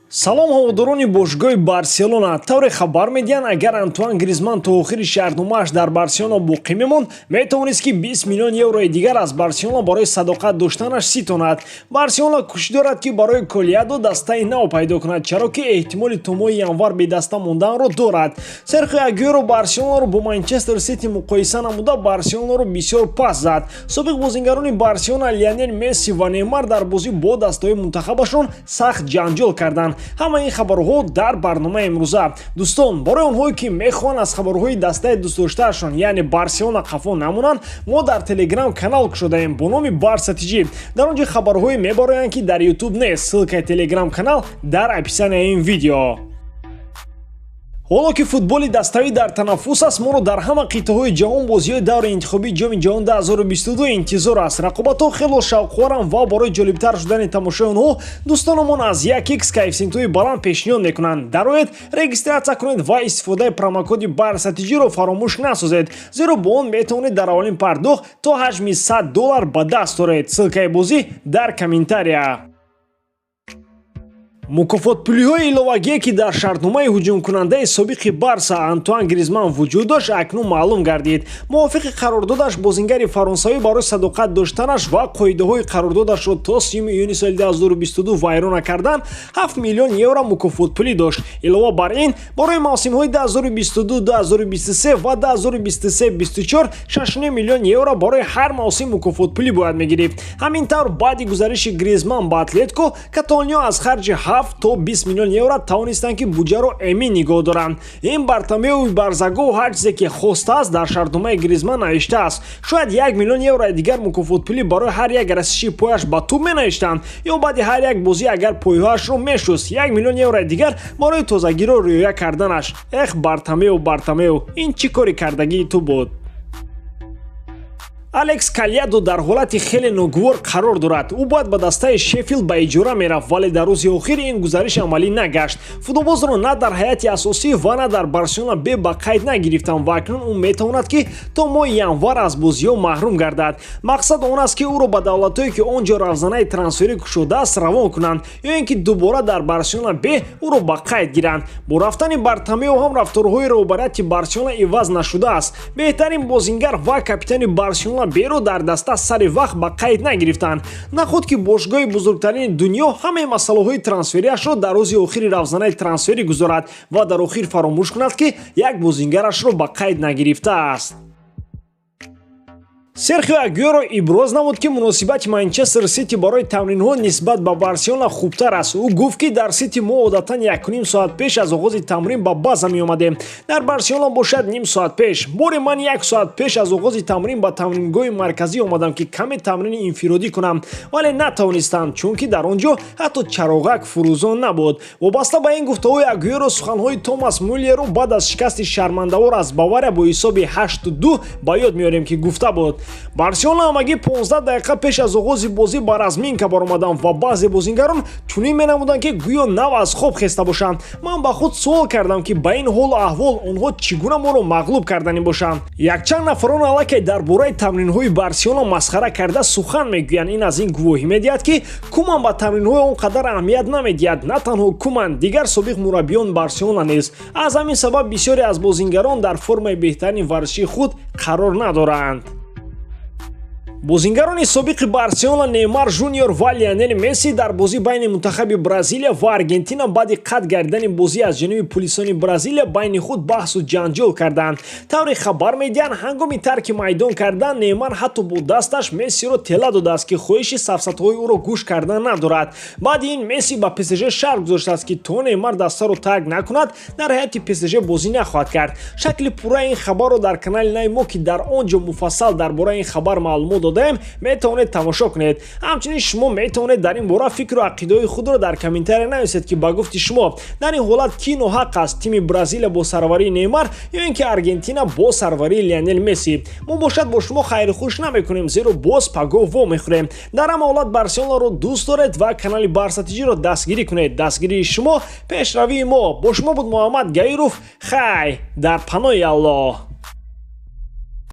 Салом, ҳаводорони бошгоҳи Барселона! Тавре хабар медиҳанд, агар Антуан Гризман то охири шартномааш дар Барселона боқӣ мемонд, метавонист, ки 20 миллион еврои дигар аз Барселона барои садоқат доштанаш ситонад. Барселона кӯшиш дорад, ки барои Колиадо дастаи нав пайдо кунад, чаро ки эҳтимоли то моҳи январ бедаста монданро дорад. Серхио Агюэро Барселонаро бо Манчестер Сити муқоиса намуда, Барселонаро бисёр паст зад. Собиқ бозингарони Барселона Лионел Месси ва Неймар дар бозӣ бо дастаҳои мунтахабашон сахт ҷанҷол карданд. Ҳамаи ин хабарҳо дар барномаи имрӯза. Дӯстон, барои онҳое, ки мехоҳанд аз хабарҳои дастаи дӯстдоштаашон, яъне Барселона, қафо намонанд, мо дар Телеграм канал кушодаем бо номи Барса ТЖ. Дар он ҷо хабарҳое мебароянд, ки дар Ютуб нест. Ссылкаи Телеграм канал дар описанияи ин видео. Ҳоло ки футболи даставӣ дар танаффус аст, моро дар ҳама қитъаҳои ҷаҳон бозиҳои даври интихобии Ҷоми ҷаҳон 2022 интизор аст. Рақобатҳо хело шавқоваранд ва барои ҷолибтар шудани тамошои онҳо дӯстонамон аз 1x коэффисиентҳои баланд пешниҳод мекунанд. Дароед, регистрация кунед ва истифодаи промокоди БАРСАТИҷиро фаромӯш насозед, зеро бо он метавонед дар аввалин пардохт то ҳаҷми 100 доллар ба даст оред. Ссылкаи бозӣ дар комментария. Мукофотпулиҳои иловагие, ки дар шартномаи ҳуҷумкунандаи собиқи Барса Антуан Гризман вуҷуд дошт, акнун маълум гардид. Мувофиқи қарордодаш, бозингари фаронсавӣ барои садоқат доштанаш ва қоидаҳои қарордодашро то 30 июни соли 2022 вайрон накардан 7 миллион евро мукофотпулӣ дошт. Илова бар ин, барои мавсимҳои 2022-2023 ва 2023-24 6 миллион евро барои ҳар мавсим мукофотпулӣ бояд мегирифт. Ҳамин тавр, баъди гузариши Гризман ба Атлетико, каталониё аз харҷи 7 то 20 миллион евро тавонистанд, ки буҷаро эмин нигоҳ доранд. Ин Бартомеуи барзагов ҳар чизе ки хостааст, дар шартномаи Гризман навиштааст. Шояд 1 миллион еврои дигар мукофотпулӣ барои ҳар як расиши пояш ба тӯб менавиштанд ё баъди ҳар як бозӣ агар пойҳояшро мешуст, 1 миллион еврои дигар барои тозагиро риоя карданаш. Эх, Бартомеу, Бартомеу, ин чӣ кори кардагии ту буд? Алекс Калиадо дар ҳолати хеле ногувор қарор дорад. Ӯ бояд ба дастаи Шеффилд ба иҷора мерафт, вале дар рӯзи охир ин гузариш амалӣ нагашт. Футболбозро на дар ҳайати асосӣ ва на дар Барселона Б ба қайд нагирифтанд ва акнун ӯ метавонад, ки то моҳи январ аз бозиҳо маҳрум гардад. Мақсад он аст, ки ӯро ба давлатҳое, ки он ҷо равзанаи трансферӣ кушодааст, равон кунанд ё ин ки дубора дар Барселона Б ӯро ба қайд гиранд. Бо рафтани Бартомео ҳам рафторҳои роҳбарияти Барселона иваз нашудааст. Беҳтарин бозингар ва капитани Барселона Б-ро дар даста сари вақт ба қайд нагирифтанд. Наход ки бошгоҳи бузургтарини дунё ҳамаи масъалаҳои трансфериашро дар рӯзи охири равзанаи трансферӣ гузорад ва дар охир фаромӯш кунад, ки як бозингарашро ба қайд нагирифтааст. Серхио Агюэро иброз намуд, ки муносибати Манчестер Сити барои тамринҳо нисбат ба Барселона хубтар аст. Ӯ гуфт, ки дар Сити мо одатан 1,5 соат пеш аз оғози тамрин ба база меомадем, дар Барселона бошад ним соат пеш. Боре ман як соат пеш аз оғози тамрин ба тамрингоҳи марказӣ омадам, ки каме тамрини инфиродӣ кунам, вале натавонистам, чунки дар он ҷо ҳатто чароғак фурӯзон набуд. Вобаста ба ин гуфтаҳои Агюэро, суханҳои Томас Мюллерро баъд аз шикасти шармандавор аз Бавария бо ҳисоби 8-2 ба ёд меорем, ки гуфта буд: «Барселона ҳамагӣ 15 дақиқа пеш аз оғози бозӣ ба разминка баромаданд ва баъзе бозингарон чунин менамуданд, ки гӯё нав аз хоб хеста бошанд. Ман ба худ суол кардам, ки ба ин ҳолу аҳвол онҳо чӣ гуна моро мағлуб карданӣ бошанд?» Якчанд нафарон аллакай дар бораи тамринҳои Барселона масхара карда сухан мегӯянд. Ин аз ин гувоҳӣ медиҳад, ки Куман ба тамринҳои он қадар аҳамият намедиҳад. На танҳо Куман, дигар собиқ мураббиён Барселона низ. Аз ҳамин сабаб бисёре аз бозингарон дар формаи беҳтарини варзишии худ қарор надоранд. Бозингарони собиқи Барселона Неймар Жуниор ва Лионел Месси дар бозӣ байни мунтахаби Бразилия ва Аргентина баъди қатъ гардидани бозӣ аз ҷониби пулисони Бразилия байни худ баҳсу ҷанҷол карданд. Тавре хабар медиҳанд, ҳангоми тарки майдон кардан Неймар ҳатто бо дасташ Мессиро тела додааст, ки хоҳиши сафсатаҳои ӯро гӯш кардан надорад. Баъди ин Месси ба ПСЖ шарт гузоштааст, ки то Неймар дастаро тарк накунад, дар ҳайати ПСЖ бозӣ нахоҳад кард. Шакли пурраи ин хабарро дар канали нави мо, ки дар он ҷо муфассал дар бораи ин хабар маълумот додаем, метавонед тамошо кунед. Ҳамчунин шумо метавонед дар ин бора фикру ақидаҳои худро дар комментария нависед, ки ба гуфти шумо дар ин ҳолат кӣ ноҳақ аст: тими Бразилия бо сарварии Неймар ё ин ки Аргентина бо сарварии Лионел Месси? Мо бошад бо шумо хайру хуш намекунем, зеро боз пагоҳ вомехӯрем. Дар ҳама ҳолат Барселонаро дӯст доред ва канали Барса ТЖро дастгирӣ кунед. Дастгирии шумо пешравии мо. Бо шумо буд Муҳаммад Гаиров. Хай, дар паноҳи Аллоҳ.